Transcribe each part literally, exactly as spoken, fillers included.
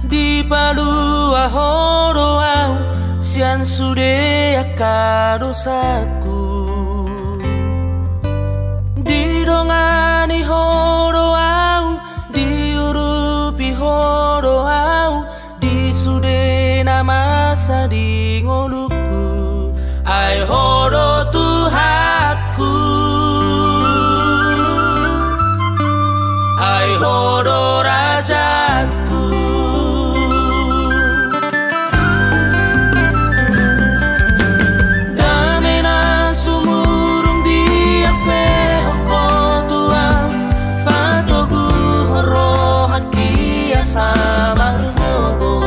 Dipalua Ho do au sian sude angka dosaku. Didongani Ho do au, diurupi Ho do au di sude na masa di ngolungku. Ai Ho do Tuhanku, ai Ho do rajaku. Dame na sumurung diapehon Ho Tuhan, patoguhon rohangki asa margogo.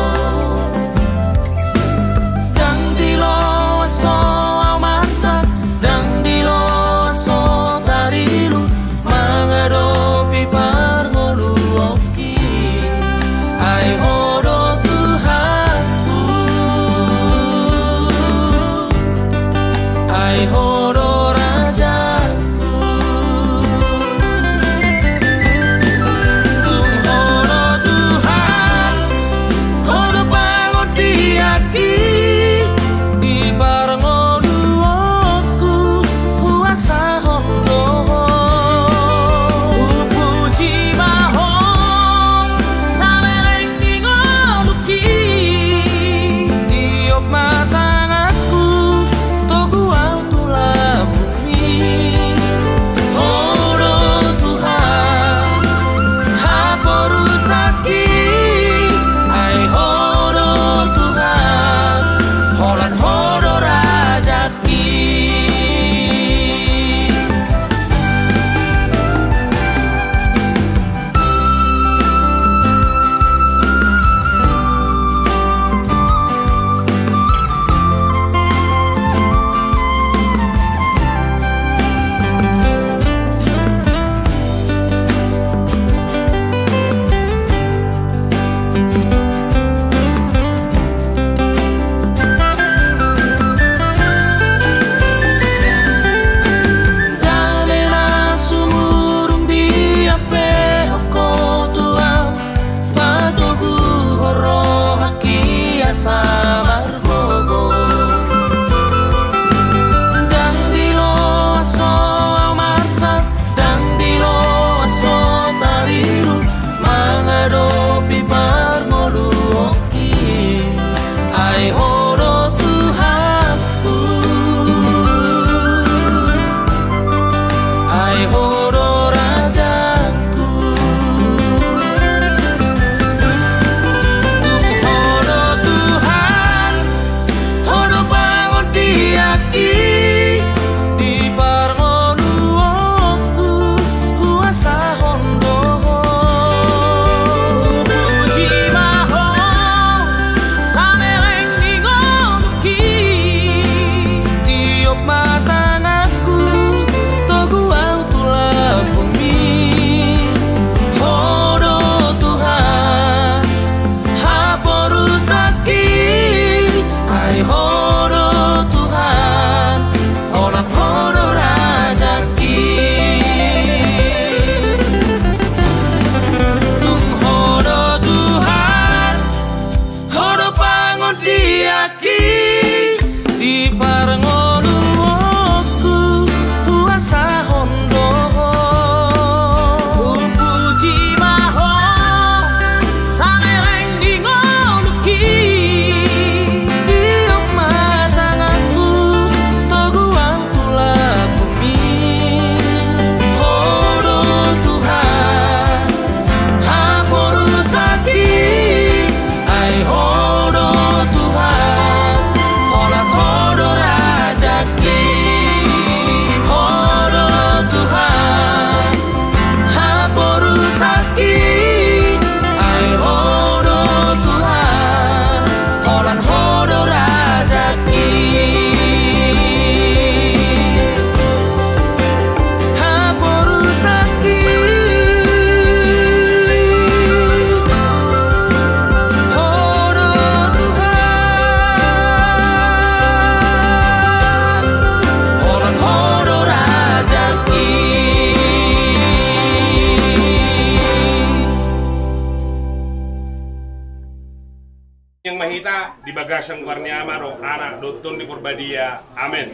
Yang mahita di bagasan goar ni Ama dohot Anak dohot Tondi Porbadia. Amen.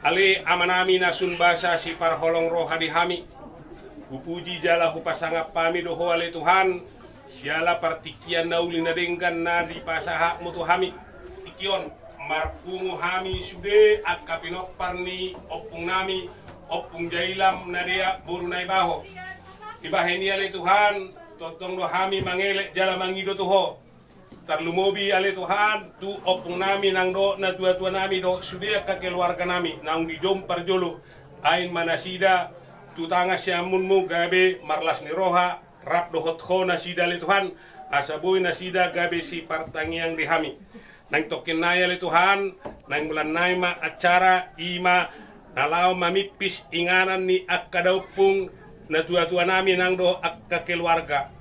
Ale Amanami na sun basa siparholong roha di hami, hupuji jala hupasangap hami do Ho ale Tuhan, siala partingkian na uli na denggan na dipasahatMu tu hami. Tingki on, marpungu hami sude angka pinompar ni ompungnami, Ompung Jailam na deak boru Naibaho. Dibahen i ale Tuhan, tongtong do hami mangelek jala mangido tu Ho. Tarlumobi ale Tuhan, tu ompungnami nang dohot natuatuanami dohot sude angka keluarganami naung dijou parjolo, baen ma nasida tu tangan siamunMu gabe marlas ni roha, rap dohot Ho nasida ale Tuhan, asa boi nasida gabe sipartangiang di hami. Naeng tongkin nai ale Tuhan, naeng bulan nai ma acara i ma na laho mamimpis inganan ni angka daompung, natuatuanami nang dohot angka keluarga.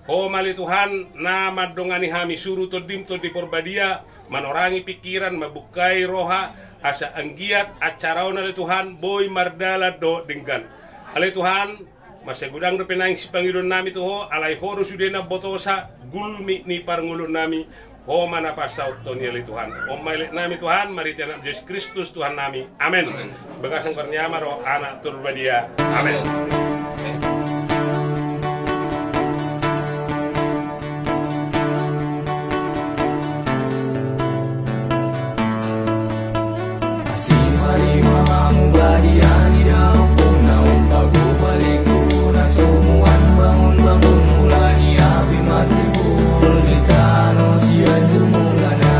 Ho ma ale Tuhan na mandongani hami, suru TondiM Tondi Porbadia manorangi pingkiran, mambukai roha, asa anggiat acara on ale Tuhan boi mardalan dohot denggan. Ale Tuhan, mansai godang dope naeng sipangidoannami tu Ho, alai Ho do sude na umbotosa gulmit ni parngoluonnami, Ho ma na pasahathon i ale Tuhan. On ma eleknami Tuhan, marhite AnakMu Jesus Kristus Tuhannami. Amen. Bagasan goar ni Ama dohot Anak dohot Tondi Porbadia. Amen. Asi ma rima hamu badia ni daompung, naung pagopa lingku na sumuan bangun-bangun, mula ni api martimbul di tano Sianjur mulana.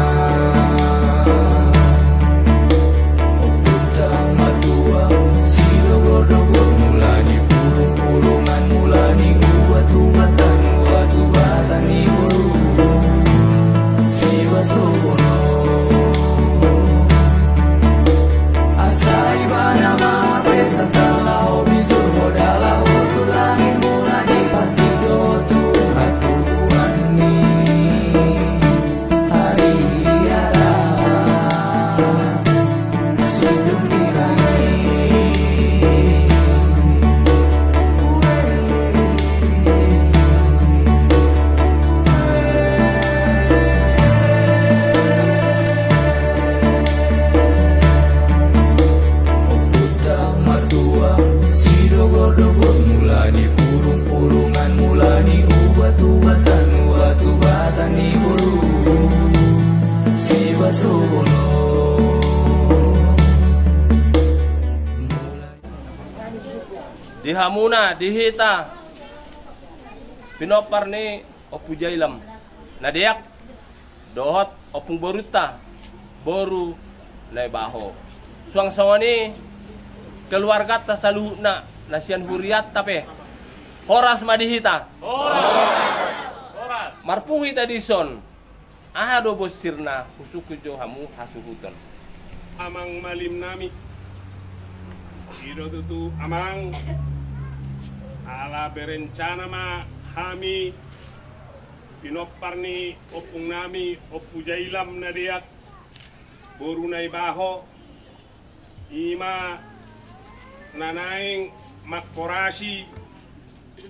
Ompunta martua Sidohot-dohot, mula ni pulung-pulungan, mula ni ubat-ubatan, ubat-ubatan ni boru Sibasrobono. Asa ibana ma pe tata laho bijur, modal laho tu langit, mula ni pantido tu hatubuan ni hariara. Ompunta martua Sidohot-dohot, mula ni pulung-pulungan, mula ni ubat-ubatan, ubat-ubatan ni boru Sibasrobono. Di hamuna, di hita, pinompar ni Ompu Jailam na deak dohot ompung borunta boru Naibaho. Suang songon i keluarganta saluhutna na sian hurianta pe. Horas ma di hita. Horas. Horas. Marpungu hita dison. Aha do bonsirna, husungkun jo hamu hasuhuton. Amang malimnami. I do tutu amang, ala berencana ma hami pinompar ni ompungnami Ompu Jailam na deak boru Naibaho, i ma na naeng manghorasi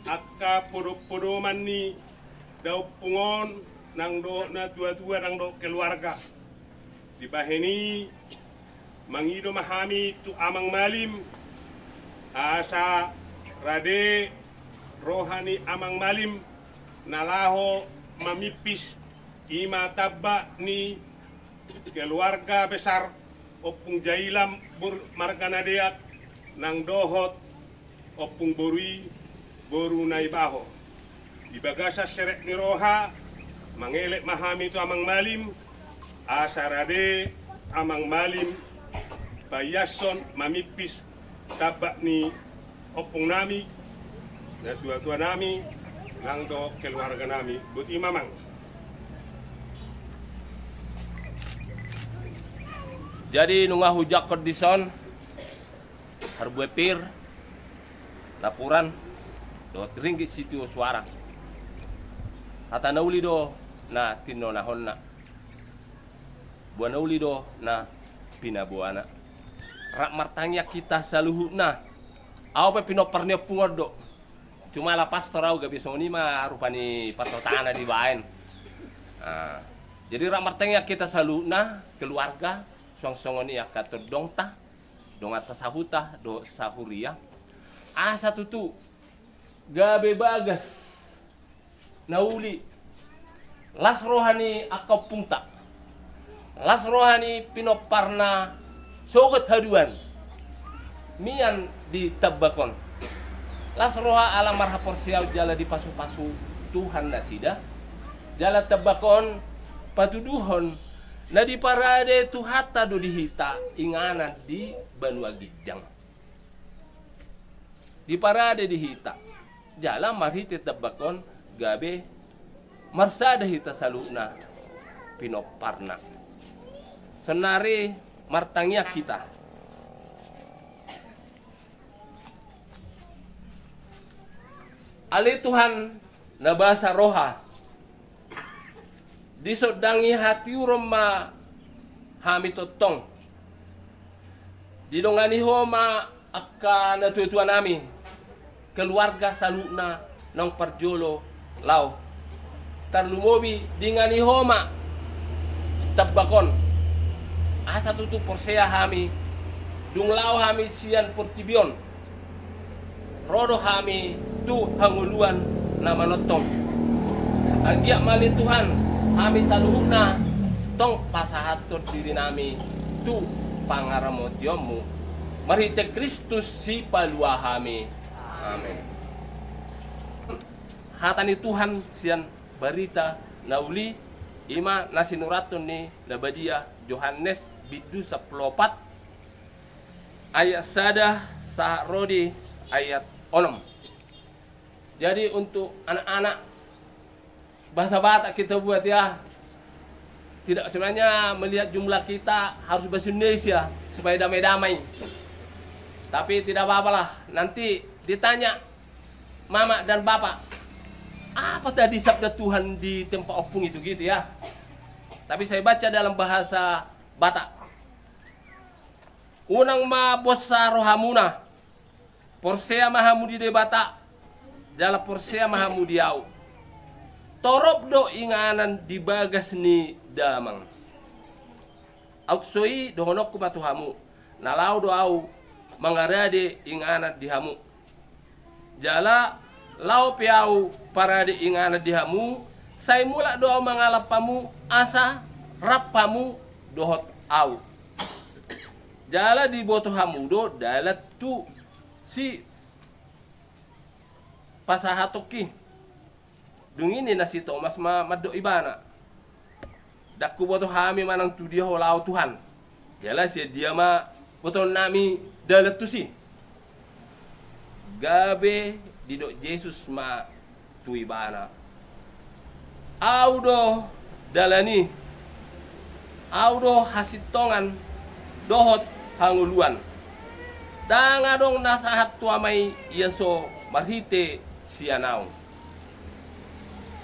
angka podom-podoman ni daompung on nang dohot natuatua nang dohot keluarga. Dibahen i mangido ma hami tu amang malim, asa rade roha ni amang malim na laho mamimpis, i ma tamba ni keluarga besar Ompung Jailam boru marga na deak nang dohot ompung boru i boru Naibaho. Di bagasan serep ni roha mangelek ma hami tu amang malim, asa rade amang malim paiashon mamimpis tamba ni ompungnami, natuatuanami nang dohot keluarganami. Boti ma amang. Jadi nunga hujangkon dison harbue pir, napuran dohot ringgit sitio suara. Hata na uli do na tinonahonna, boa na uli do na pinaboana. Rap martangiang hita saluhutna. Au pe pinompar ni ompung on do. Cuma ala pastor au gabe songon i ma rupa ni parhotana dibaen. Ah. Jadi rap martangiang hita saluhutna keluarga, suang songon i angka tondongta, donganta sahuta dohot sahuria. Asa tutu gabe bagas na uli, las roha ni angka ompungta, las roha ni pinomparna sogot haduan mian di tambak on. Las roha ala marhaporseaon jala dipasupasu Tuhan nasida. Jala tambak on patuduhon na diparade Tuhanta do di hita inganan di banua ginjang. Diparade di hita. Jala marhite tambak on gabe marsada hita saluhutna pinomparna. Sonari martangiang hita. Ale Tuhan na basa roha, disondangi hatiuron ma hami tongtong. Didongani Ho ma angka natuatuanami, keluarga saluhutna naung parjolo laho. Tarlumobi didongani Ho ma tambak on. Asa tutu porsea hami, dung laho hami sian portibi on, ro do hami tu hangoluan na manongtong. Anggiat ma ale Tuhan, hami saluhutna tong pasahathon dirinami tu pangaramotionMu, marhite Kristus Sipalua hami. Amen. Hata ni Tuhan sian Barita na Uli, i ma na sinurathon ni na badia Johannes bindu sampulu opat, ayat sada sahat ro di ayat onom. Jadi untuk anak-anak, bahasa Batak kita buat ya. Tidak sebenarnya melihat jumlah kita harus bahasa Indonesia supaya damai-damai. Tapi tidak apa-apalah, nanti ditanya mama dan bapak, apa tadi sabda Tuhan di tempat ompung itu gitu ya. Tapi saya baca dalam bahasa Batak. Unang ma bosa rohamuna. Porsea ma hamu di Debata, jala porsea ma hamu di ahu. Torop do inganan di bagas ni damang. Aut so i dohononku ma tu hamu, na laho do ahu mangarade inganan di hamu. Jala laho pe ahu parade inganan di hamu, sai mulak do ahu mangalap hamu, asa rap hamu dohot ahu. Jala diboto hamu do dalan tu si pasahatonki. Dung i ninna si Tomas ma mandok ibana, ndang huboto hami manang tu dia ho laho Tuhan. Jala sian dia ma botoonnami dalan tusi? Gabe didok Jesus ma tu ibana, Ahu do dalan i, ahu do hasintongan dohot hangoluan. Ndang adong na sahat tu Ama i ia so marhite sian ahu.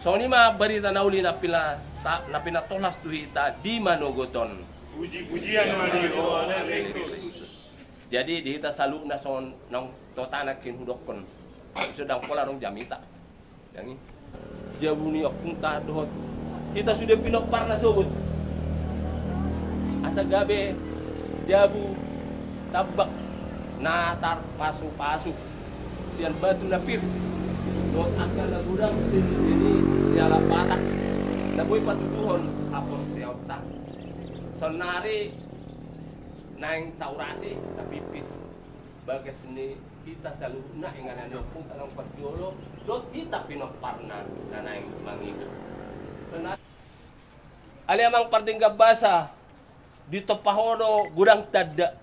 Songon i ma barita na uli na pina, na pinatolhas tu hita di manogot on. Puji-pujian ma di Ho ale Kristus. Jadi di hita saluhutna songon naung totana kin hudokkon, so ndang pola adong jamita. Ndang i. Jabu ni ompungta dohot hita sude pinomparna sogot. Asa gabe jabu tambak na tarpasupasu sian batu na pir dohot angka na godang seni-seni ni halak Batak na boi patuduhon haporseaonta. Saonnari naeng taurasi, tapipis bagas ni hita saluhutna, inganan ni ompungta naung parjolo dohot hita pinomparna na naeng mangido. Saonnari, ale amang pardenggan basa, ditompa ho do godang tanda.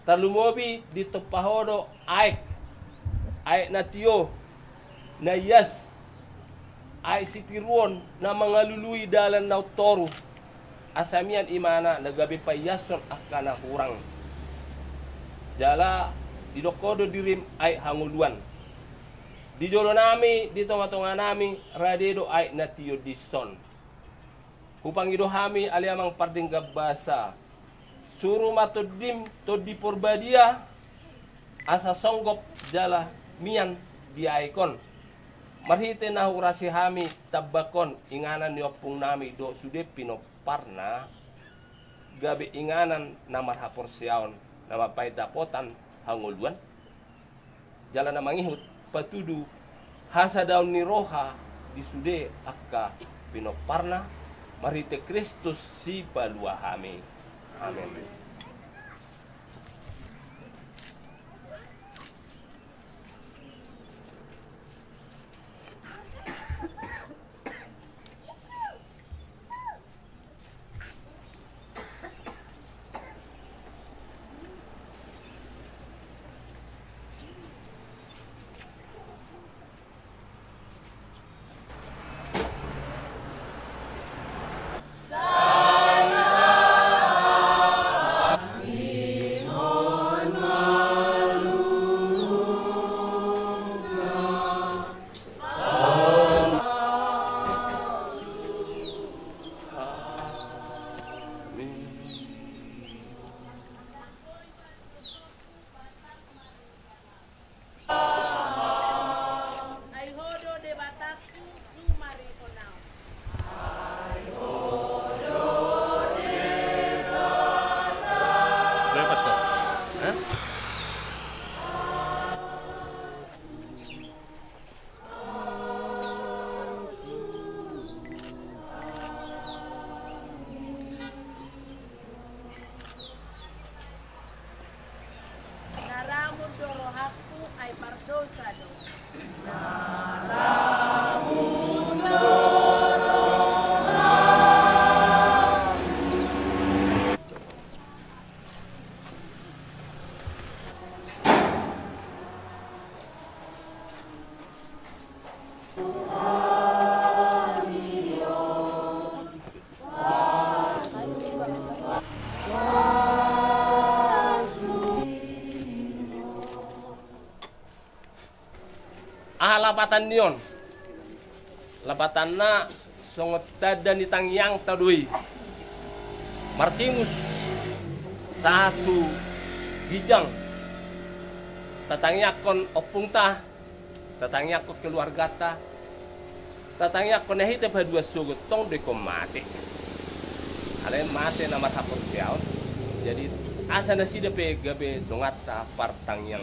Tarlumobi ditompa ho do aek, aek na tio, na ias, aek sitiruon na mangalului dalan na umtoru. Asa mian imana na gabe paiashon angka na hurang. Jala didok ho do dirim aek hangoluan. Di jolonami, di tongatonganami, rade do aek na tio dison. Hupangido hami ale amang pardenggan basa, suru ma tondim Tondi Porbadia, asa songgop jala mian di aek on. Marhite na hurasi hami tambak on inganan ni ompung nami dohot sude pinomparna, gabe inganan na marhaporseaon, na mambahen dapotan hangoluan, jala na mangihut patudu hasadaon ni roha di sude angka pinomparna, marhite Kristus Sipalua hami. Amen. Ai Ho do Debatangku, sumarihon ahu. Lepas, Pak. Hah? Na ramun do rohangku, ai pardosa do. Aha lapatan ni on? Lapatanna songon tanda ni tangiangta do i. Martimus sahat tu ginjang. Tatangiangkon ompungta, tatangiangkon keluargata, tatangiangkon na hita paduan sogot, tong do ingkon mate. Alai mate na marhaporseaon. Jadi asa nasida pe gabe donganta partangiang.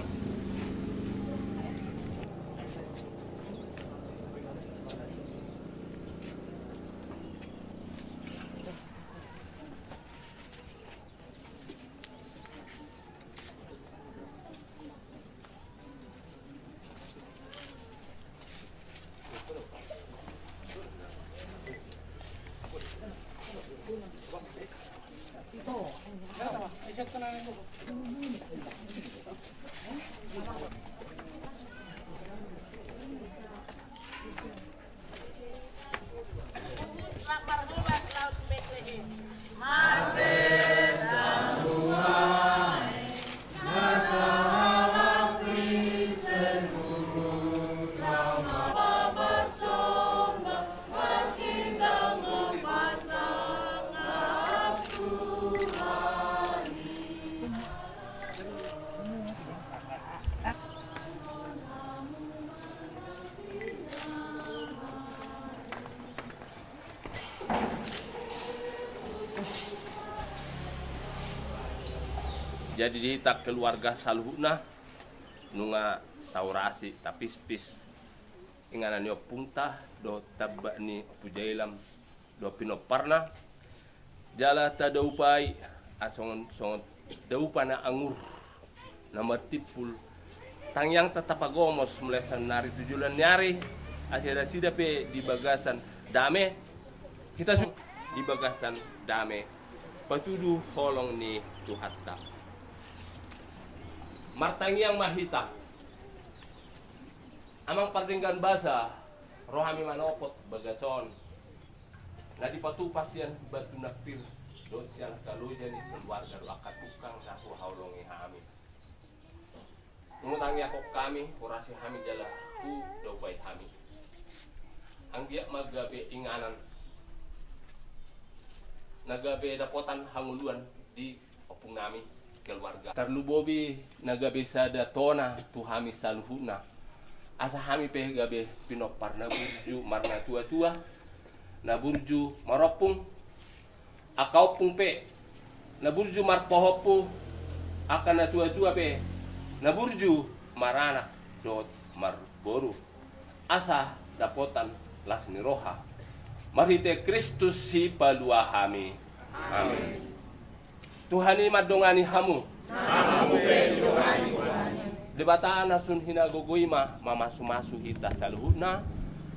Jadi di hita keluarga saluhutna, nunga taurasi, tapispis inganan ni ompungta dohot tambak ni Ompu Jailam dohot pinomparna. Jala tadaupai, ah, songon, songon daupa na angur na martimpul. Tangiangta tapagomos mulai saonari tu joloan ni ari, asa nasida pe di bagasan dame, hita su-, di bagasan dame patudu holong ni Tuhanta. Martangiang ma hita. Amang pardenggan basa, ro hami manopot bagas on na dipatupa sian batu na pir dohot sian angka loja ni keluarga dohot angka tungkang na huhaholongi hami. Hutangiangkon hami, hurasi hami jala hudaupai hami. Anggiat ma gabe inganan na gabe dapotan hangoluan di ompung nami keluarga. Tarlumobi na gabe sada tona tu hami saluhutna. Asa hami pe gabe pinompar na burju marnatuatua, na burju marompung, angka ompung pe na burju marpahompu, angka natuatua pe na burju maranak dohot marboru, asa dapotan las ni roha. Marhite Kristus Sipalua hami. Amin. Tuhan i mandongani hamu. Hamu pe didongani Tuhan i. Debata na sun hinagogo i ma mamasumasu hita saluhutna,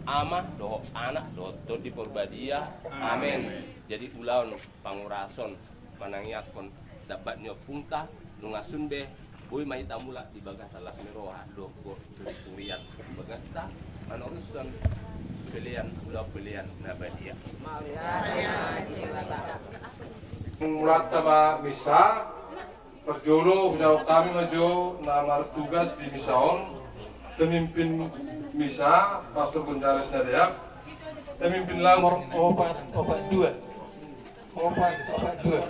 Ama dohot Anak dohot Tondi Porbadia. Amen. Jadi ulaon pangurason manangiangkon dambat ni ompungta, nunga sun be boi ma hita mulak di bagasan las ni roha dohot turiturian di bagasta, manorushon pelean, ulaon pelean na badia. Mulakta ma misa. Parjolo hujawab hami ma jo na martugas di misa on, pemimpin misa, Pastor Gonzales Nadeak, pemimpin lagu nomor opat, opat dua. Opat, opat dua.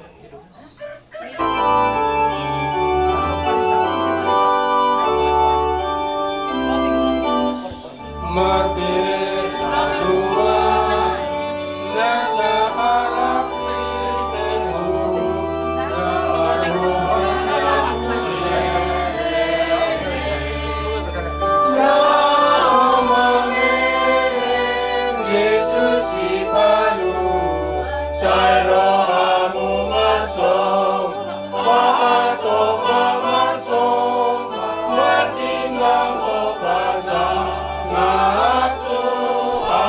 Marbeta dua na sahalak Kristen, Jesus Sipalua, sai ro hamu marsomba, marsomba, marsomba, marsomba, marsomba, marsomba.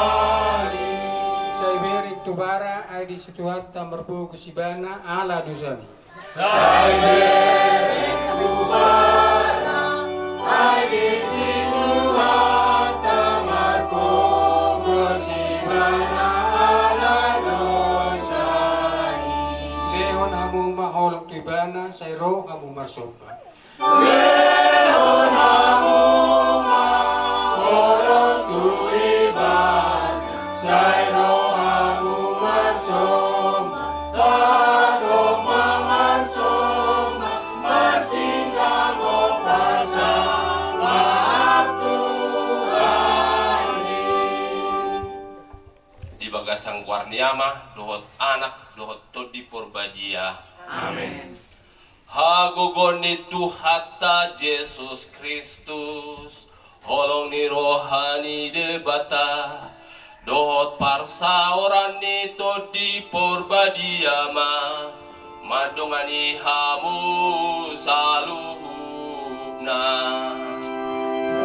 Sai bereng tu bara, ai disi Tuhanta marpogos ibana ala dosana. Sai bereng tu bara, ai disi Tuhanta marpogos ibana ala dosa i. Lehon hamu ma holong tu ibana, sai ro hamu marsomba. Lehon hamu ma holong tu ibana, sai ro hamu marsomba. Marsomba, marsomba, marsomba, marsomba, Tuhan i. Di bagasan goar ni Ama, dohot Anak, dohot Tondi Porbadia. Amen. Hagogoon ni Tuhanta Jesus Kristus, holong ni roha ni Debata, dohot parsaoran ni Tondi Porbadia ma mandongani hamu saluhutna.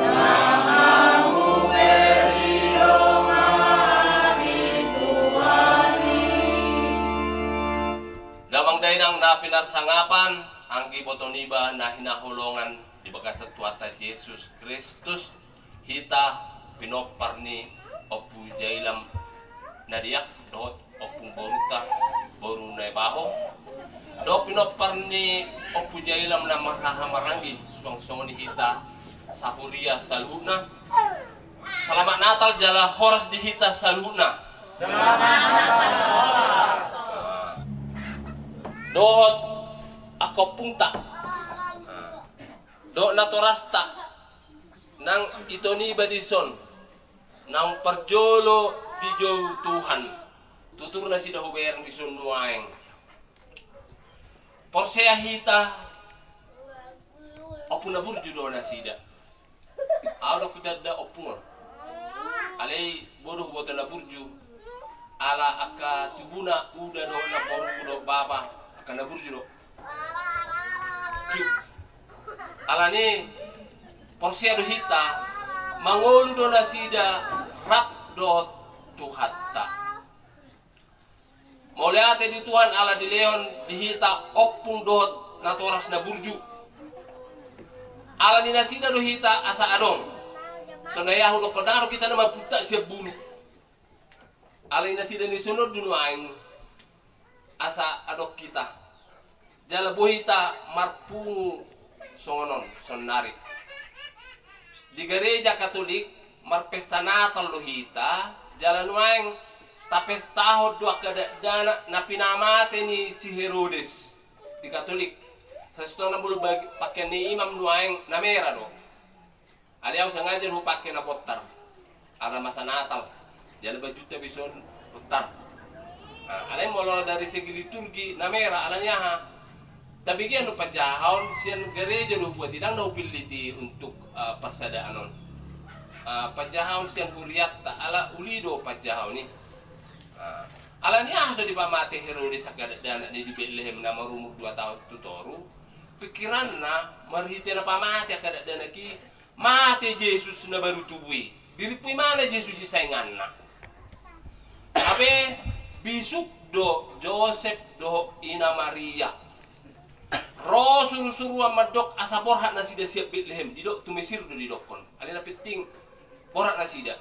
Nang hamu pe didongani Tuhan i. Damang dainang na pinarsangapan, anggi boto niba na hinaholongan di bagasan Tuhanta Jesus Kristus, hita pinompar ni Ompu Jailam Nadeak dohot ompung borunta, boru Naibaho, dohot pinompar ni Ompu Jailam na marhahamaranggi, suang songon i hita sahuria saluhutna. Selamat Natal jala horas di hita saluhutna. Selamat Natal jala horas. Dohot angka ompungta, dohot natorasta, nang ito niba dison, naung parjolo dijou Tuhan, tutur nasida hubereng dison nuaeng. Porsea hita, ompung na burju do nasida. Ahu do hutanda ompung on. Alai bodo huboto na burju. Ala angka tubuna, uda dohot namborungku dohot bapa, angka na burju do. Alani porsea do hita, mangolu do nasida rap dohot Tuhanta. Mauliate di Tuhan ala dilehon di hita ompung dohot natoras na burju. Ala ni nasida do hita asa adong. Sonai ahu dokkon, ndang adong hita na mampuntak sian bulung. Ala ni nasida ni songon on do nuaeng asa adong hita. Jala boi hita marpungu songon on saonari. Di Gareja Katolik marpesta Natal do hita, jala nuaeng tapestahon do angka dakdanak na pinamate ni si Herodes di Katolik. Sasintongna molo bagi-, pakean ni imam nuaeng na mera do. Alai au sengaja do hupake na bontar. Ala masa Natal. Jala bajunta pe ison bontar. Nah, alai molo dari segi liturgi na mera, ala ni aha? Tabegean do panjahaon sian gareja do hubuat i, ndang na hupillit i untuk, eh, parsadaan on. Eh, panjahaon sian huriatta, ala uli do panjahaon i. Nah, ala ni aha so dipamate Herodes angka dakdanak na i di Betlehem na marumur dua taon tu toru? Pikiranna, marhite na pamate angka dakdanak i, mate Jesus na baru tubu i. Dirimpu imana Jesus i sainganna. Hape bisuk do Josep dohot ina Maria. Ro surusuruan mandok asa borhat nasida sian Betlehem, didok tu Mesir do didokkon. Alai na penting borhat nasida.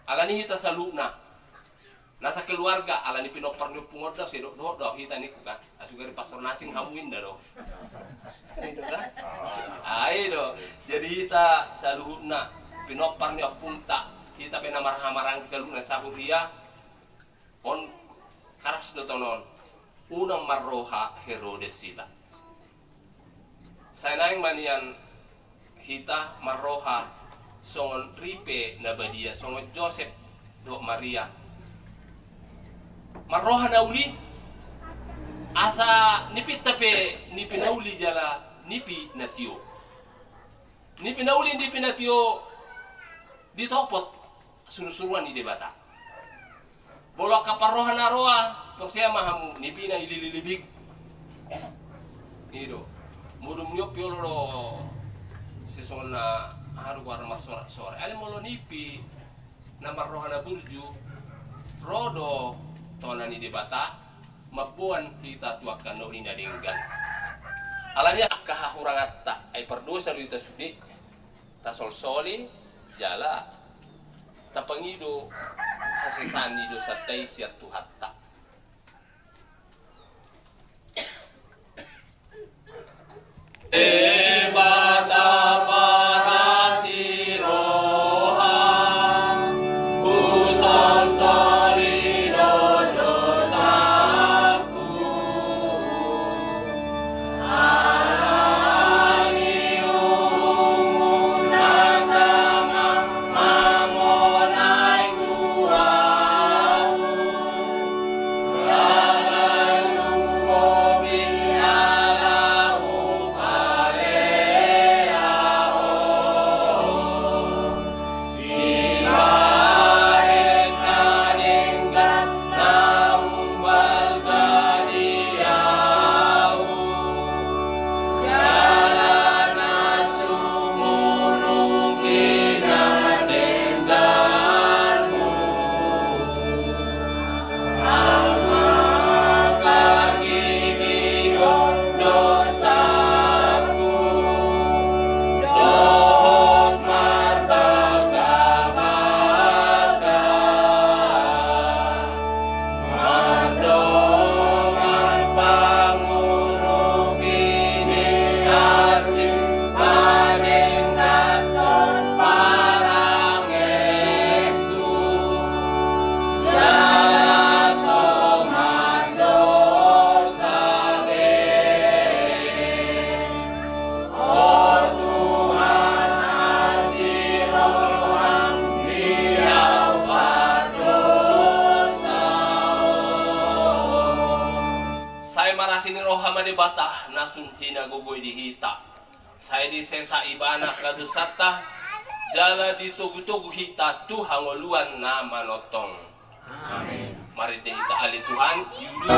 Ala ni hita saluhutna. Na sakeluarga, ala ni pinompar ni ompung on do, sai dohot do hita ningku kan. Asa gari pastor na asing hamu inna do. Ai do kan? Ai do. Jadi hita saluhutna pinompar ni ompungta, hita pe na marhahamaranggi saluhutna sahuria. On karas do tonon. Unang marroha Herodes hita. Sai naeng ma nian hita marroha songon ripe na badia, songon Josep dohot Maria. Marroha na uli, asa nipinta pe nipi na uli jala nipi na tio. Nipi na uli, nipi na tio ditopot surusuruan ni Debata. Molo angka parroha na roa, porsea ma hamu, nipina i lili-libing. I do. Modom ni on pe olo do, sesona aru guar marsorak-sorak. Alai molo nipi na marroha na burju, ro do tona ni Debata, mamboan hita tu angka na uli na denggan. Ala ni angka hahuranganta, ai pardosa do hita sude, tasolsoli, jala tapangido hasesaan ni dosanta i sian Tuhanta. Debata parasi roha, husolsoli do dosaku. Sai marasi ni roha ma Debata na sun hinagogoi di hita. Sai disesa Ibana angka dosanta, jala ditogutogu hita tu hangoluan na manongtong. Amin. Marende hita. Ale Tuhan, iuduti.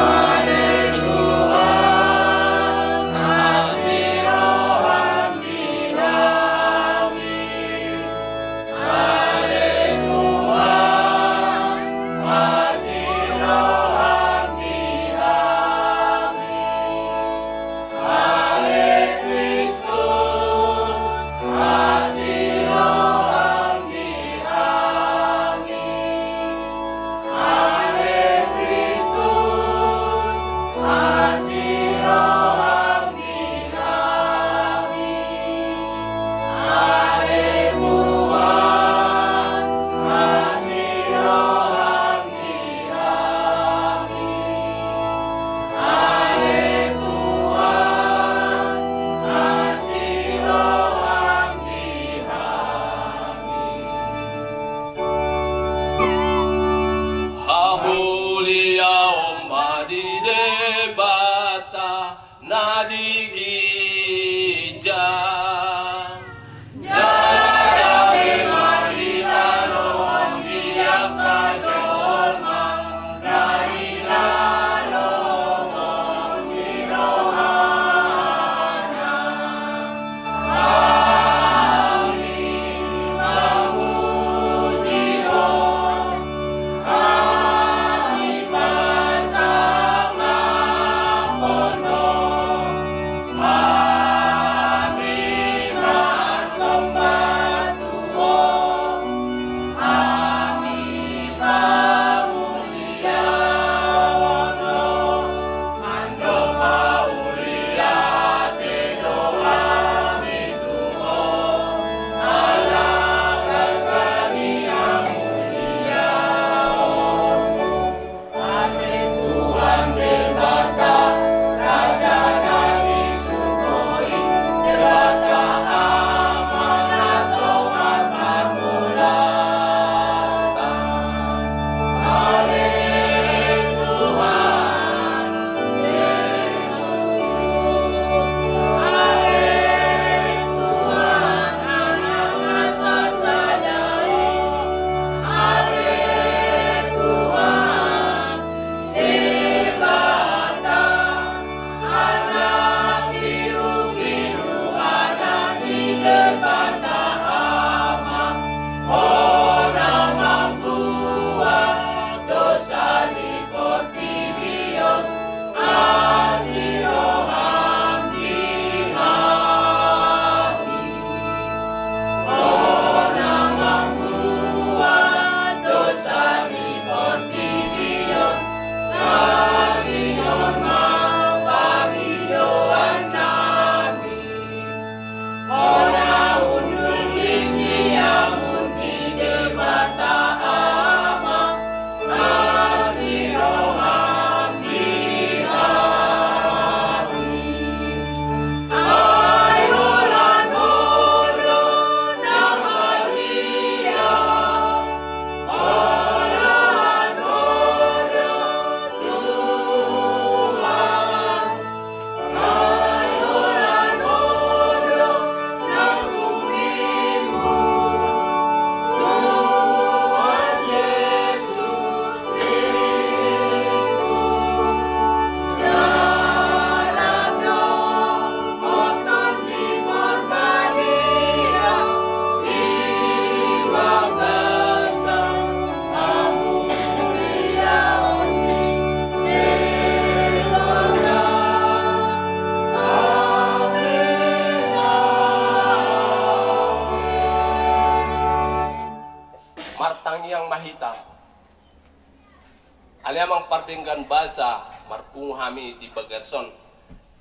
Ale Amang pardenggan basa, marpungu hami di bagasan on,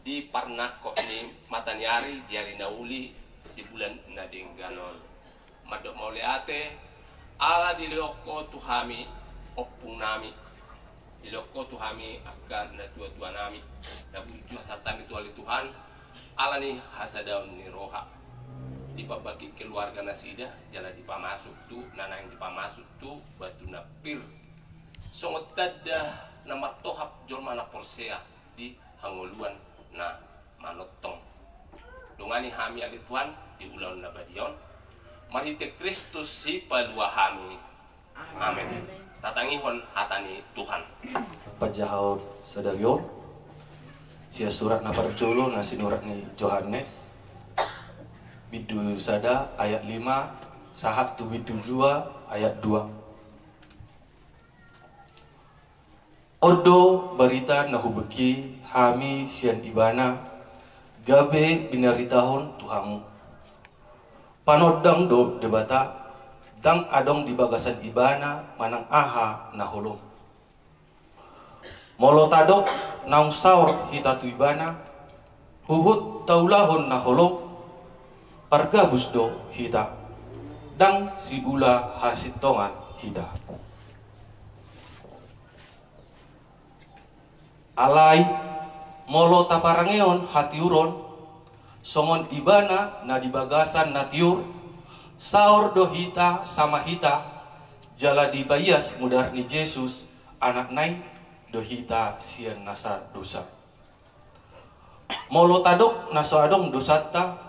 di parnangkok ni mata ni ari, di ari na uli, di bulan na denggan on. Mandok mauliate, ala dilehon Ho tu hami ompungnami, dilehon Ho tu hami angka natuatuanami, na burju pasahat hami tu ale Tuhan, ala ni hasadaon ni roha, dipabangkit keluarga nasida, jala dipamasuk tu, na naeng dipamasuk tu batu na pir. Songon tanda na martohap jolma na porsea di hangoluan na manongtong. Dongani hami ale Tuhan di ulaon na badia on, marhite Kristus Sipalua hami. Amen. Tatangihon hata ni Tuhan. Pajahaon sadari on sian surat na parjolo na sinurat ni Johannes, bindu sada ayat lima, sahat tu bindu dua ayat dua. On do barita na hubege hami sian Ibana, gabe binaritahon tu hamu. Panondang do Debata, ndang adong di bagasan Ibana manang aha na holom. Molo tadok naung saor hita tu Ibana, huhut taulahon na holom, pargabus do hita, ndang siula hasintongan hita. Alai, molo taparangehon hatiuron, songon Ibana na di bagasan na tiur, saor do hita sama hita, jala dipaias mudar ni Jesus, Anakna i, do hita sian nasa dosa. Molo tadok na so adong dosanta,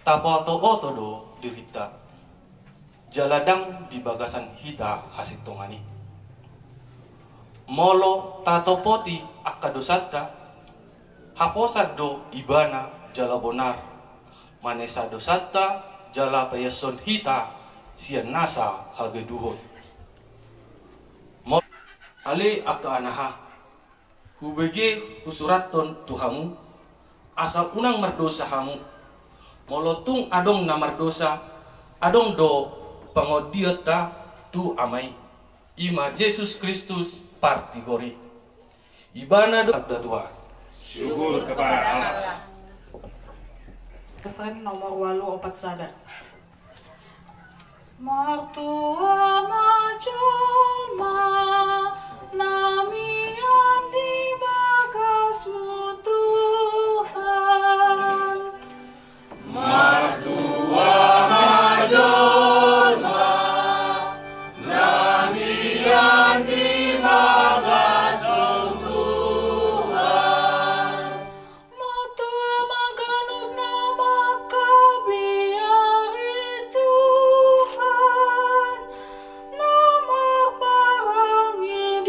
tapaotooto do dirinta, jala ndang di bagasan hita hasintongan i. Molo tatopoti angka dosanta, haposan do Ibana jala bonar, manesa dosanta jala paiashon hita sian nasa hagaduhon. Mo-, ale angka anaha, hubege husurathon tu hamu, asa unang mardosa hamu. Molo tung adong na mardosa, adong do pangondionta tu Ama i, i ma Jesus Kristus partigor i. Ibana do sabda Tuhan. Syukur kepada Allah. Refren nomor walu opat sada. Martua ma jolma na mian di bagas Tuhan. Martua ma jolma na mian di bagas Tuhan. Martua ma ganup na mangkabiari Tuhan, na marparange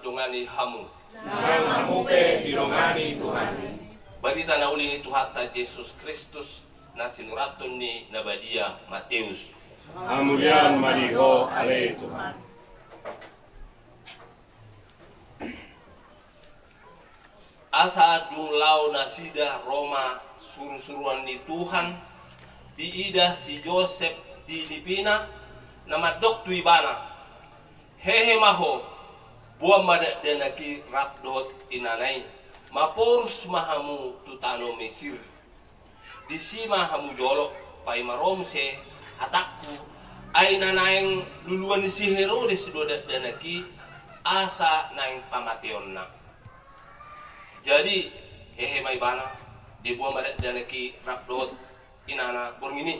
Dongani hamu. Nang hamu pe didongani Tuhan i. Barita na uli ni Tuhanta Jesus Kristus na sinurathon ni na badia Mateus. Hamulian ma di Ho ale Tuhan. Asa dung laho nasida ro ma surusuruan ni Tuhan, diida si Josep di nipina, na mandok tu ibana: Hehe ma ho, boan ma dakdanak i rap dohot inana i, maporus ma hamu tu tano Mesir. Disi ma hamu jolo, paima ro muse hatangku, ai na naeng luluan ni si Herodes do dakdanak i, asa naeng pamateonna. Jadi hehe ma ibana, diboan ma dakdanak i rap dohot inana borngin i,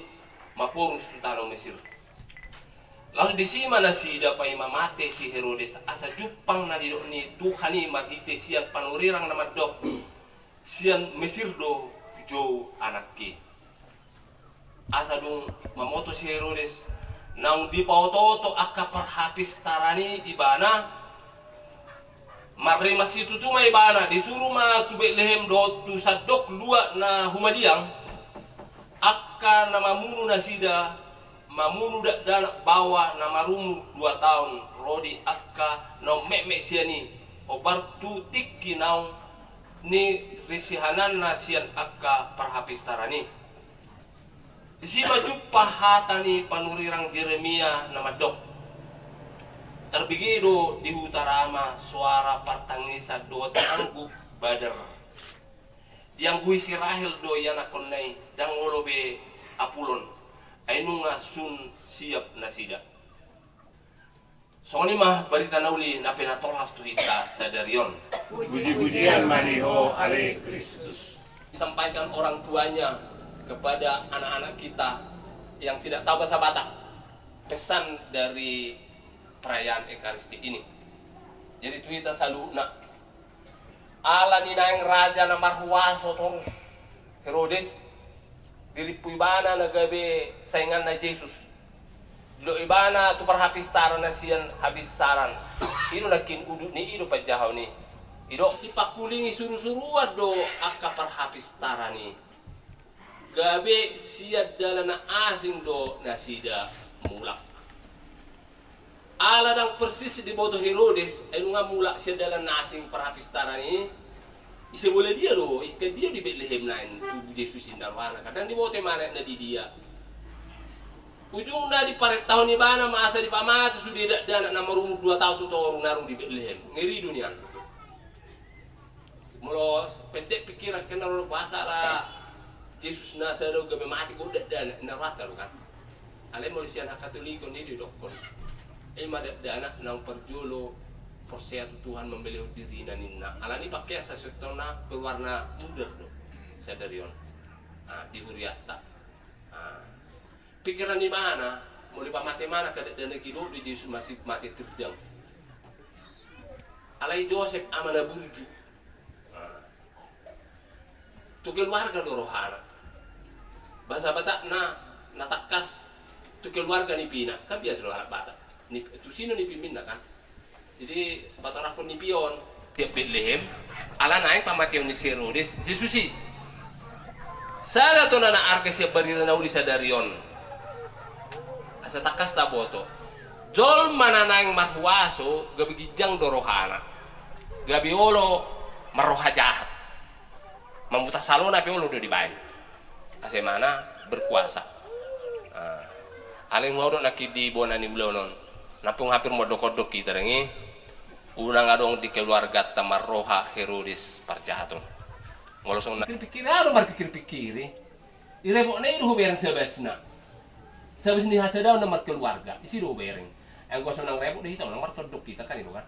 maporus tu tano Mesir. Laos disi ma nasida paima mate si Herodes, asa jumpang na nidok ni Tuhan i marhite sian panurirang na mandok: Sian Mesir do hujou anakki. Asa dung mamoto si Herodes, naung dipaotooto angka parhapistaran i ibana, marrimas situtu ma ibana, disuru ma tu Betlehem dohot tu sandok luat na humaliang, angka na mamunu nasida, mamunu dakdanak baoa na marumur dua taon, ro di angka naung metmet sian i, hombar tu tingki naung nirisihananna sian angka parhapistaran i. Disi ma jumpa hata ni panurirang Jeremia na mandok: Tarbege do di huta Rama soara partangisan dohot angguk bader. Diangguhi si Rahel do ianakkonna i, ndang olo be apulon, ai nunga sun siap nasida. Songon i ma barita na uli na pinatolhas tu hita sadari on. Puji-pujian ma di Ho ale Kristus. Sampaikan orang tuanya kepada anak-anak kita yang tidak tahu bahasa Batak, pesan dari perayaan Ekaristi ini. Jadi tu hita saluhutna, ala ni naeng raja na marhuaso torus Herodes, dirimpu ibana na gabe sainganna Jesus. Didok ibana tu parhapistaran na sian habinsaran. I do nangkin udut ni i, i do panjahaon i. Didok dipangkulingi surusuruan do angka parhapistaran i. Gabe sian dalan na asing do nasida mulak. Ala ndang persis diboto Herodes, ai nunga mulak sian dalan na asing parhapistaran i. Ise, bola dia do, ingkon dia di Betlehem naeng tubu Jesus i, ndang rohana, ndang diboto ibana na di dia. Ujungna diparentahon ibana ma asa dipamate sude dakdanak na marumur dua taon tu toru na adong di Betlehem. Ngeri do nian. Molo pendek pikiran, kan na ro puasa ala Jesus na sada gabe mate godang dakdanak, na rohanta do kan. Alai molo sian hangkatolikon i didokkon, i ma dakdanak naung parjolo porsea tu Tuhan, mambelehon dirina ninna. Alani i pakean sasintongna berwarna mudar do sadari on. Ah, di hurianta. Ah. Pikiran ni ibana, molo dipamate ibana angka dakdanak i, dohot do Jesus masih mate tirdang. Alai Josep ama na burju. Ah. Tu keluarga do rohana. Bahasa Batakna na tangkas, tu keluarga nipina. Kan biasa do halak Batak. Nip-, tusi do nipi ninna kan. Jadi patorangkon nipi on. Di Betlehem, ala naeng pamateon ni si Herodes Jesus i. Sada tona na arga sian barita na uli sadari on. Asa tangkas taboto. Jolma na naeng marhuaso gabe ginjang do rohana. Gabe olo marroha jahat. Mamutar salona pe olo do dibaen. Asa ibana berkuasa. Ah. Alai nunga hudok nangkin di bona ni ulaon on. Nampuna hampir mondok-ondok hita dang i. Unang adong di keluarganta marroha Herodes parjahat on. Molo songon na pikir-pikir, adong marpikir-pikir i. I repotna i do hubereng sabasna. Sabas ni hasadaon na markeluarga, isi do hubereng. Anggo so unang repot do hita, unang martondok hita kan, i do kan.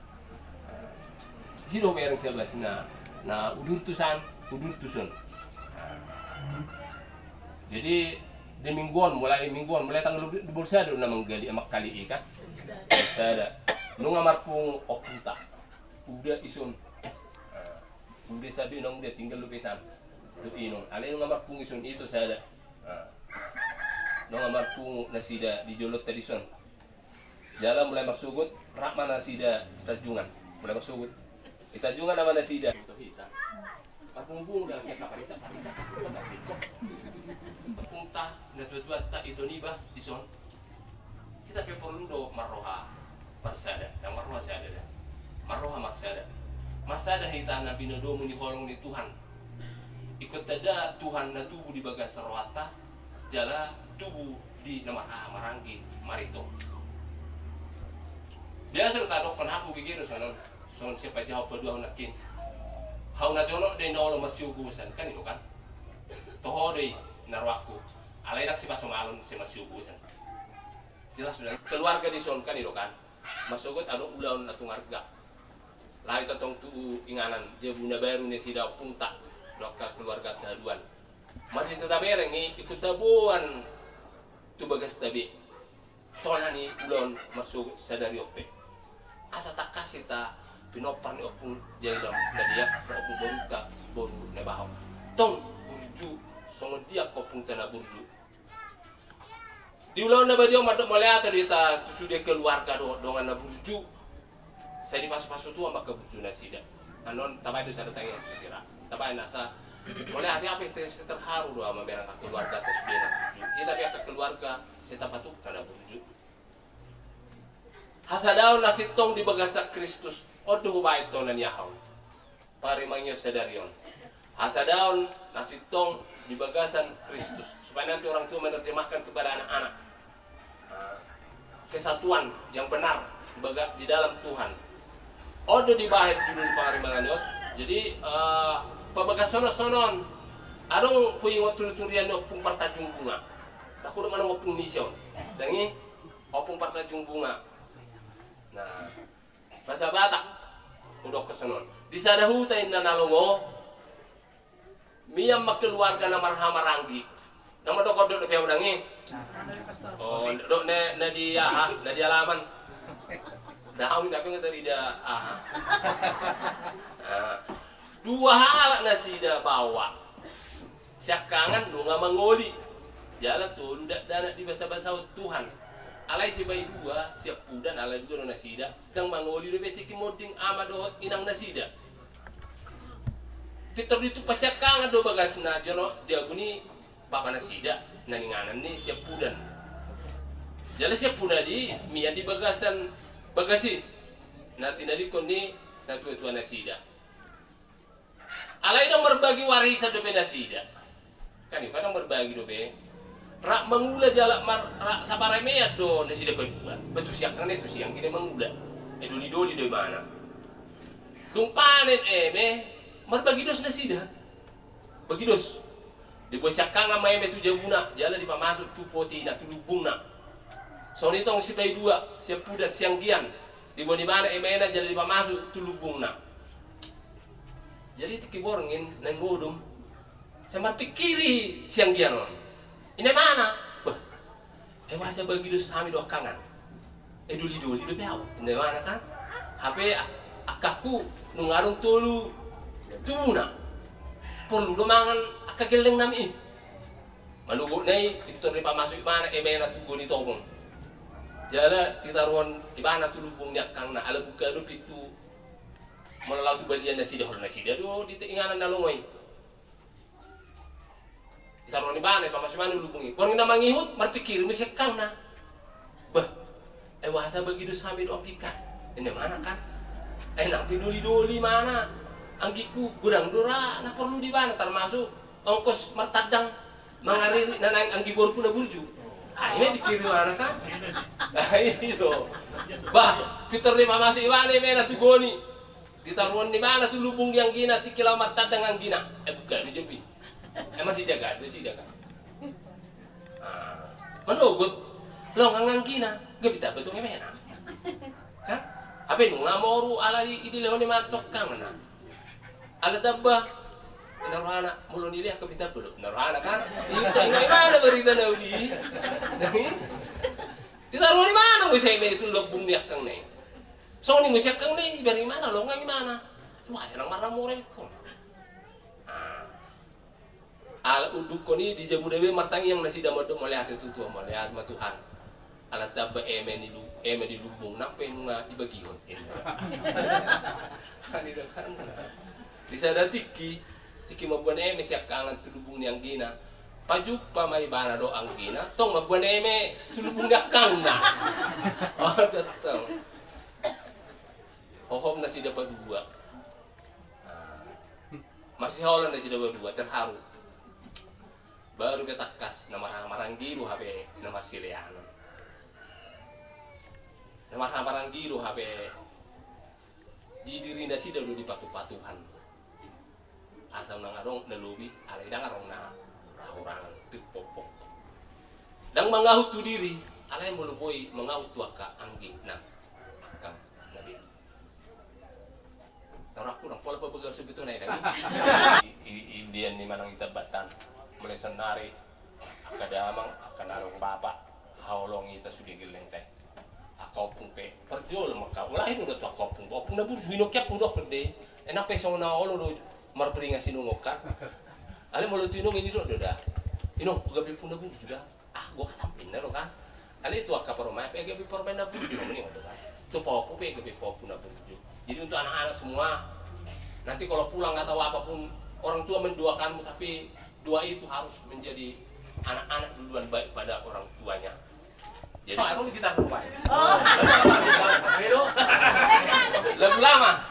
Isi do hubereng sabasna, na udurtusan, udurtuson. Jadi di minggu on, mulai minggu on, mulai tanggal dua puluh sada do na manggali, mangkali i kan. Sada. Nunga marpungu ompunta. Uda ison. Uda sabi nang uda tinggal do pesan. Do inon. Alai nunga marpungu ison, ito sada. Ah. Nunga marpungu nasida di jolonta dison. Jala mulai marsogot, rap ma nasida Tanjungan. Ulang sugut. Ita juga nama nasida. Marpungbung dan kita parisa-parisa. Punta na tua-tua ta ito niba dison. Kita pe porlu do marroha marsada, na marroha sada da. Marroha marsada. Marsada hita na pinodomu ni holong ni Tuhan. Ingkon tanda Tuhan na tubu di bagas rohanta, jala tubu di na marhaha maranggi marito. Biasa do tadokkon hamu bege do sonon, songon siapa jawab paduahon nangkin. Hau na jonok do i na olo marsiogosan, kan i do kan. Toho do i na rohangku. Alai nang sipasomalon simasiogosan. Jelas do keluarga dison, kan i do kan. Marsogot adong ulaon na tung arga. Laho hita tong tu inganan, jabu na baru nasida ompungta, dohot keluarganta haduan. Marhite tabereng i, ingkon taboan tu bagasta be tona ni ulaon marsogot sadari on pe. Asa tangkas hita pinompar ni ompung jaidam na dia, ompung borunta, boru na baho. Tong burju, songon dia ompungta na burju. Di ulaon na badia on mandok mauliate do hita tu sude keluarga dohot dongan na burju. Sai dipasu-pasu Tuhan ma keburjuon nasida. Annon tabaen do sada tangiang tu sira. Tabaen asa mauliate, ape te sai terharu do au mambereng angka keluarga tu sude na burju. Hita pe angka keluarga sai tapatuk na burju. Hasadaon na sintong di bagasan Kristus, on do hubaen tona ni aha on. Parimangion sadari on. Hasadaon na sintong di bagasan Kristus. Supaya nanti orang tua menerjemahkan kepada anak-anak. Nah, kesatuan yang benar baga-, di dalam Tuhan. On do dibahen judul parimangion on. Jadi, eh, pabagason on sonon. Adong huingot turi-turian ni ompung Partanjung Bunga. Ndang hudok manang ompung ni ise on. Ndang i, ompung Partanjung Bunga. Nah, bahasa Batak, hudok sonon. Di sada huta inna na longo, mian ma keluarga na marhaha maranggi. Na mandok on do dope au, ndang i? Oh, dok na, na di aha, na di alaman. Ndang au, ndang pe nga tarida aha. Ah. Dua halak nasida baoa. Siangkangan nunga mangoli. Jala tolu dakdanak dibasabasahon Tuhan. Alai sibahen dua, siampudan, ala dua do nasida. Ndang mangoli dope tingki monding ama dohot inang nasida. Pintor ditumpa siangkangan do bagasna jonok jabu ni bapa nasida, na ninganan ni siampudan. Jala siampudan i mian di bagasan bagas i. Na tinadingkon ni na tua-tua nasida. Alai ndang marbagi warisan dope nasida. Kan i, ndang marbagi dope. Rap mangula jala mar-, rap saparamean do nasida padua. Ba tu siangkangan i, tu sianggi na mangula. Eh, doli-doli do imana. Dung panen eme, marbagi dos nasida. Bagi dos. Diboan siangkangan ma eme tu jabuna, jala dipamasuk tu potina, tu lumbungna. Songon i tong sipaidua, siampudan, sianggian. Diboan imana emena jala dipamasuk tu lumbungna. Jadi tingki borngin naeng modom, sai marpingkiri sianggian on. Inna imana, bah, eh, boasa bagi dos hami do angkangan. Eh, doli-doli dope au, inna imana kan. Hape ak-, angkangku nunga adong tolu tubuna. Porlu do mangan angka gelleng nami i. Manogotna i, pintor dipamasuk imana emena tu goni tobong. Jala ditaruhon imana tu lumbung ni angkangna, ala buka do pintu molo lao tu balian nasida, holan nasida do di inganan na longo i. Ditaruhon imana, dipamasuk imana lumbung i. Borngin na mangihut, marpingkiri ma siangkangna. Bah, eh, boasa bagi dos hami do anggika. Inna imana kan. Eh, nang pe doli-doli imana. Anggikku, godang do ra na porlu di ibana, tarmasuk ongkos martandang mangariri na naeng anggi borungku na burju. Ah, i ma dipingkiri imana kan. Ah, i do. Bah, pintor dipamasuk imana emena tu goni. Ditaruhon imana tu lumbung ni anggina, tingki laho martandang anggina. Eh, buka do jabu i. Eh, masih jaga, masih jaga. Ah, manogot, longang anggina, gabe tamba tong emena. Kan? Hape nunga moru ala di, dilehon imana tu angkangna. Ala tamba, inna rohana, molo nilehon gabe tamba do, inna rohana kan? Inna imana barita na uli. Ditaruhon imana muse eme tu lumbung ni angkangna i. Songon i muse angkangna i, ibereng imana, longang imana. Wah, sai nang marramora ingkon. Ah. Ala undukkon i di jabu na be martangiang nasida mandok mauliate tu Tuhan, mauliate ma Tuhan. Ala tamba eme ni lu-, eme di lumbung, nang pe nunga dibagihon. Di sada tingki, tingki mamboan eme siangkangan tu lumbung ni anggina. Pajumpa ma ibana dohot anggina, tong mamboan eme tu lumbung ni angkangna. Hohom nasida padua. Masihaholongan nasida padua, terharu. Baru pe tangkas na marhaha maranggi do hape na marsileanon. Na marhaha maranggi do hape di diri nasida do dipatupa Tuhan. Asa unang adong na lobi, alai ndang adong na hahurangan tu pompok. Ndang mangahut tu diri, alai molo boi mangahut tu angka anggina, angkang na bere. Torang kurang pola pabagason bitu na i. I, i, i dia ni manang ita batan. Mulai sonari angka damang, angka na adong bapa, haholongi ita sude gelleng te. Angka ompung pe parjolo mangka, ulahi do tu angka ompung, ompung na burju, inong kiap hudok pede. Enak pe songon na olo do marberingas inong okan. Alai molo tu inong i didok do da, inong gabe ompung na burju da. Ah, gua katampinna do kan. Alai tu angka parumaen pe gabe parumaen na burju do kan. Tu pahompu pe gabe pahompu na burju. Jadi untuk anak-anak semua, nanti kalau pulang atau apapun, orang tua mendoakanmu, tapi doa itu harus menjadi anak-anak duluan baik pada orang tuanya. Jadi, oh, aku gitar lupa ya. Oh. Lagu lama.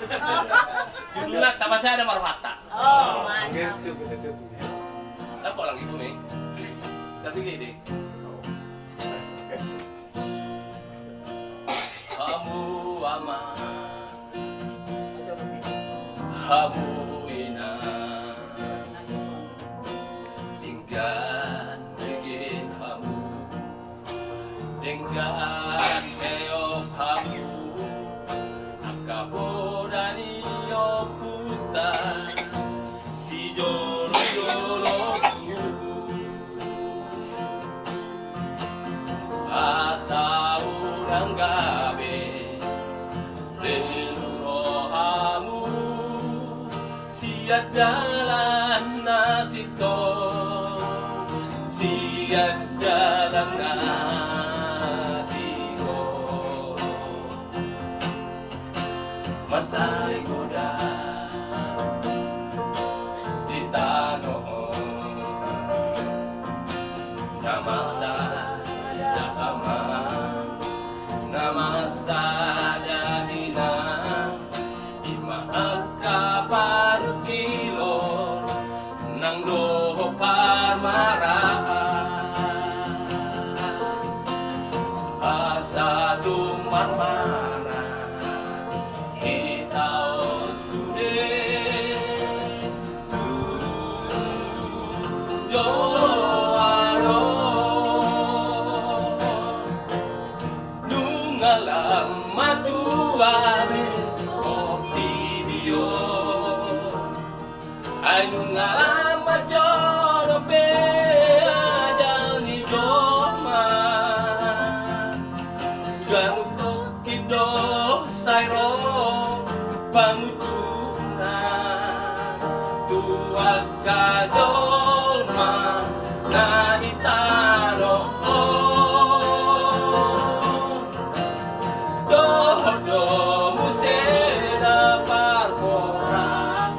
Judulna Tapasada ma Rohanta. Oh, mantap. Apa lagi itu, Mi? Tapi gini. Hamu ama, hamu ina, denggan bege hamu, denggan eop hamu, angka poda ni ompunta sijolojolo. Asa unang gabe lelu rohamu sian dalan na sintong, sian dalan na tingkos. Mansai godang di tano on, na mansada amang, na mansada inang, ima angka parungkilon nang dohot parmaraan. Asa tung marmana hita on sude tu joloan on. Nunga lam matua be portibi on. Ai nunga lam manjodo be ajal ni jolma. Ganup tongkin do sai ro pangunjunan tu angka jolma na di tano on. Dohot do muse na parhorasan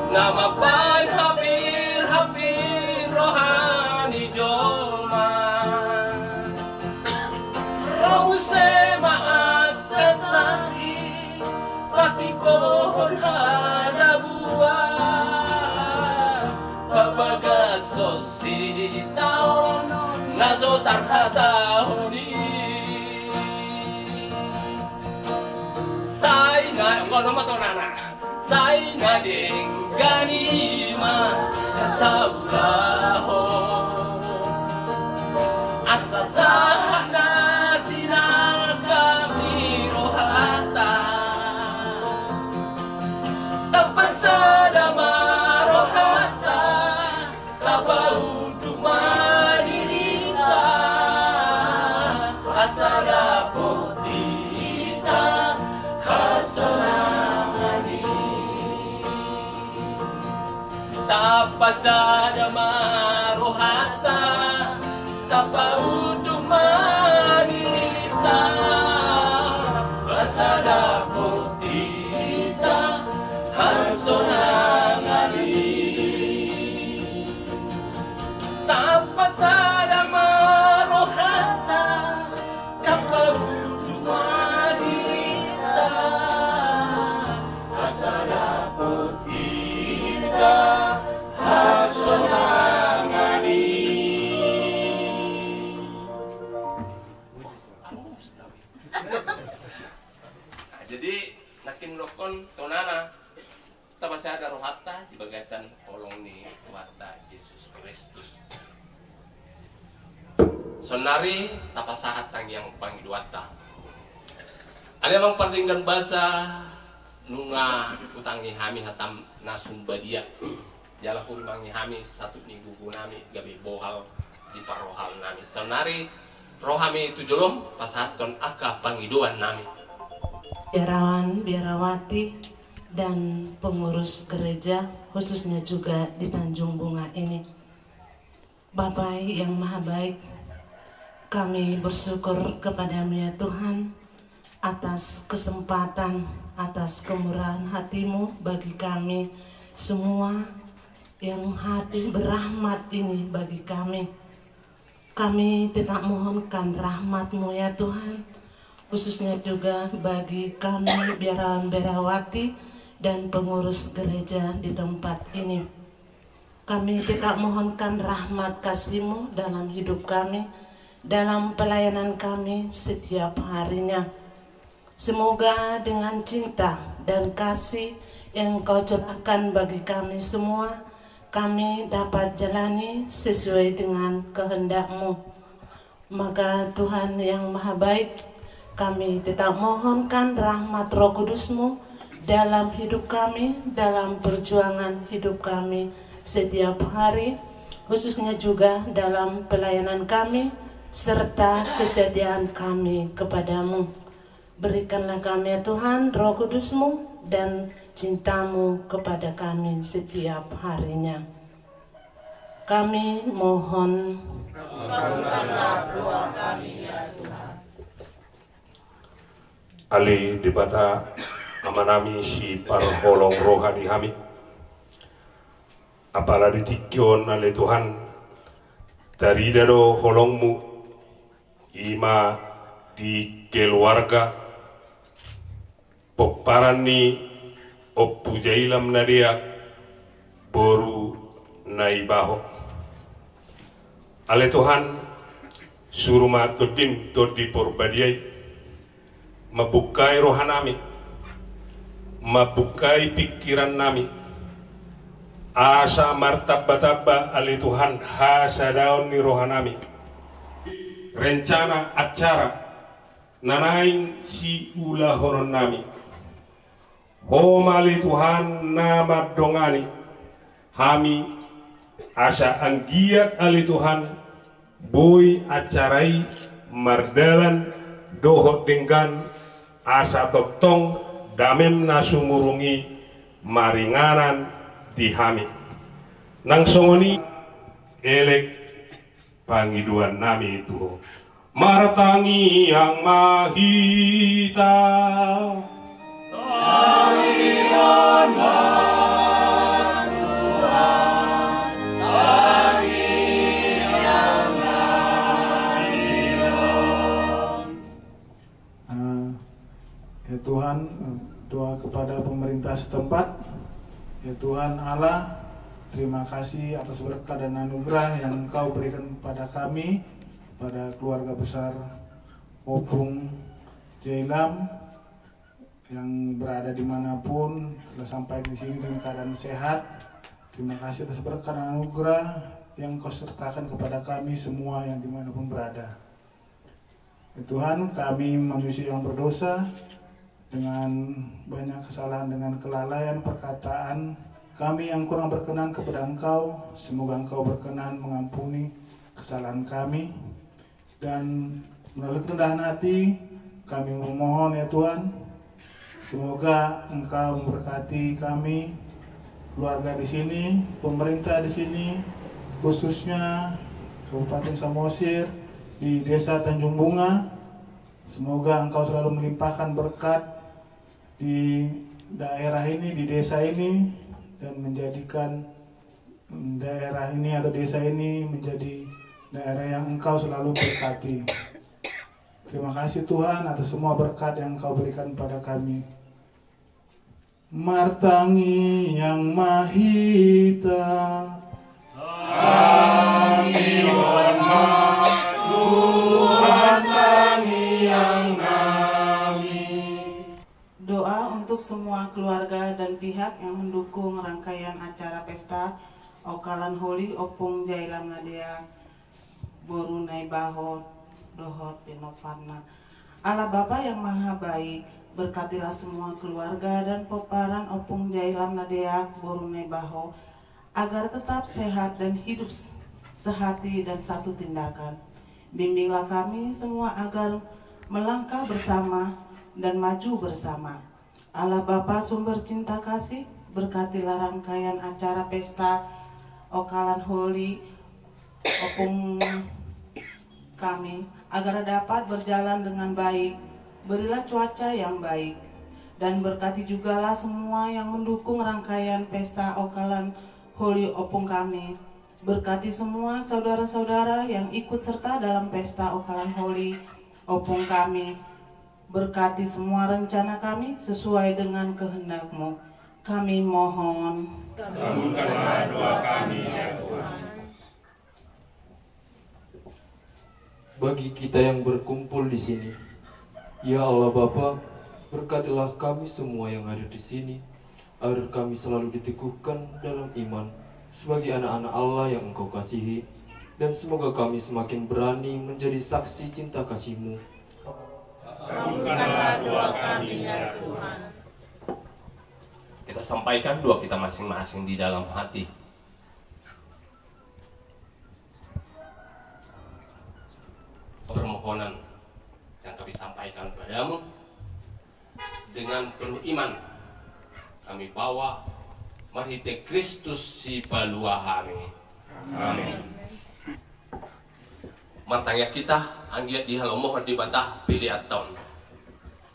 na mambahen hapir-hapir roha ni jolma. Ro muse ma angka sahit, patimbohon hadabuan, pabagason sitaonon na so tarhatahon i. Sai nga-, kono ma tonana. Sai nga denggan i ma taulahon. Asa sahat na sinangkap ni rohanta. Tapasada ma rohanta. Tapaunduk ma dirinta asa dapot hita hasonangan i. Tapasada ma rohanta, tapaunduk Nah, jadi nangkin dokkon tonana, tapasada rohanta di bagasan holong ni Tuhanta Jesus Kristus. Saonnari tapasahat tangiang pangidoanta. Ale Amang pardenggan basa, nunga hutangi hami hataM na sumbadia. Jala hurimangi hami satup ni gogo nami gabe bohal di parrohal nami. Saonnari ro hami tu jolom pasahathon angka pangidoan nami. Biarawan, biarawati, dan pengurus gereja, khususnya juga di Tanjung Bunga ini. Bapa yang Maha Baik, kami bersyukur kepada-Mu ya Tuhan, atas kesempatan, atas kemurahan hati-Mu bagi kami semua yang hadir berrahmat ini bagi kami. Kami tetap mohonkan rahmat-Mu ya Tuhan, khususnya juga bagi kami biarawan biarawati dan pengurus gereja di tempat ini. Kami tetap mohonkan rahmat kasih-Mu dalam hidup kami, dalam pelayanan kami setiap harinya. Semoga dengan cinta dan kasih yang Kau curahkan bagi kami semua, kami dapat jalani sesuai dengan kehendak-Mu. Maka Tuhan yang Maha Baik, kami tetap mohonkan rahmat Roh Kudus-Mu dalam hidup kami, dalam perjuangan hidup kami setiap hari, khususnya juga dalam pelayanan kami serta kesetiaan kami kepada-Mu. Berikanlah kami, ya Tuhan, Roh Kudus-Mu dan cinta-Mu kepada kami setiap harinya. Kami mohon. Kabulkanlah doa kami, ya Tuhan. Ale Debata, Amanami siparholong roha di hami. Apala di tingki on, ale Tuhan, tarida do holong-Mu, i ma di keluarga pomparan ni Ompu Jailam Nadeak, boru Naibaho. Ale Tuhan, suru ma Tondi-M, Tondi Porbadia i, mambukai rohanami, mambukai pingkirannami, asa martambatamba, ale Tuhan, hasadaon ni rohanami. Rencana acara na naeng siulahononnami. Ho ma, ale Tuhan, na mandongani hami, asa anggiat, ale Tuhan, boi acara i mardalan dohot denggan, asa tongtong dame-M na sumurung i maringanan di hami. Nang songon i elek pangidoannami tu Ho. Martangiang ma hita. Tangiang ma Tuhan, tangiang ma Tuhan. Eh, ya Tuhan, doa kepada pemerintah setempat. Ya Tuhan Allah, terima kasih atas berkat dan anugerah yang Engkau berikan kepada kami, pada keluarga besar Opung Jailam yang berada dimanapun, telah sampai di sini dengan keadaan sehat. Terima kasih atas berkat dan anugerah yang Engkau sertakan kepada kami semua yang dimanapun berada. Ya Tuhan, kami manusia yang berdosa, dengan banyak kesalahan, dengan kelalaian perkataan kami yang kurang berkenan kepada Engkau. Semoga Engkau berkenan mengampuni kesalahan kami. Dan melalui kerendahan hati, kami memohon, ya Tuhan, semoga Engkau memberkati kami, keluarga di sini, pemerintah di sini, khususnya Kabupaten Samosir, di Desa Tanjung Bunga. Semoga Engkau selalu melimpahkan berkat di daerah ini, di desa ini, dan menjadikan daerah ini atau desa ini menjadi daerah yang Engkau selalu berkati. Terima kasih, Tuhan, atas semua berkat yang Engkau berikan pada kami. Martangiang ma hita. Tangiang ma Tuhan, tangiang ma Untuk semua keluarga dan pihak yang mendukung rangkaian acara pesta Ongkalan Holi Ompung Jailam Nadeak, Boru Naibaho dohot pinompar na. Allah Bapa yang Maha Baik, berkatilah semua keluarga dan pomparan Ompung Jailam Nadeak, Boru Naibaho, agar tetap sehat dan hidup s-, sehati dan satu tindakan. Bimbinglah kami semua agar melangkah bersama dan maju bersama. Allah Bapa sumber cinta kasih, berkatilah rangkaian acara pesta Ongkalan Holi Ompung kami, agar dapat berjalan dengan baik. Berilah cuaca yang baik, dan berkati jugalah semua yang mendukung rangkaian pesta Ongkalan Holi Ompung kami. Berkati semua saudara-saudara yang ikut serta dalam pesta Ongkalan Holi Ompung kami. Berkati semua rencana kami sesuai dengan kehendak-Mu. Kami mohon. Kabulkanlah doa kami, ya Tuhan. Bagi kita yang berkumpul di sini, ya Allah Bapa, berkatilah kami semua yang hadir di sini, agar kami selalu diteguhkan dalam iman sebagai anak-anak Allah yang Engkau kasihi, dan semoga kami semakin berani menjadi saksi cinta kasih-Mu. Kabulkanlah doa kami, ya Tuhan. Kita sampaikan doa kita masing-masing di dalam hati. Permohonan yang kami sampaikan padamu dengan penuh iman kami bawa marhite Kristus Sipalua hami. Amin. Martangiang hita, anggiat dihalomohon Debata peleanta on.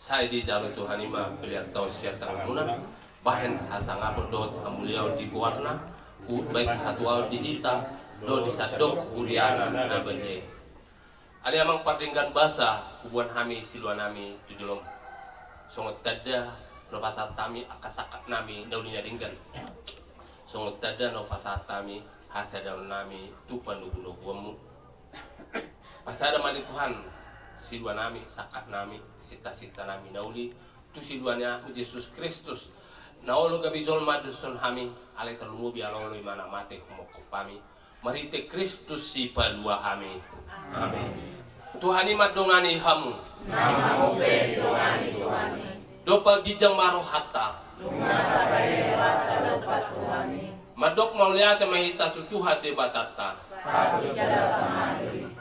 Sai ditaruhon Tuhan i ma peleanta on sian tanganmuna, bahen hasangapon dohot hamuliaon di goarna, huhut bahen hatuaon di hita dohot di sandok huriana na badia i. Ale Amang pardenggan basa, huboan hami siluanami tu jolom. Songon tanda na hupasahat hami angka sangkapnami na uli na denggan. Songon tanda na hupasahat hami hasadaonnami tu panogunoguonmu. Pasada ma ale Tuhan siluanami, sangkapnami, sintasintanami na uli tu siluanmu Jesus Kristus, na olo gabe jolma dohonon hami, alai tarlumobi ala olo i ma na mate humongkop hami. Marhite Kristus Sipalua hami. Amin. Tuhan i mandongani hamu. Nang hamu pe didongani Tuhan i. Dompak ginjang ma rohanta. Nunga tabahen rohanta dompak Tuhan i. Mandok mauliate ma hita tu Tuhan Debatanta. Patut jala panganduli.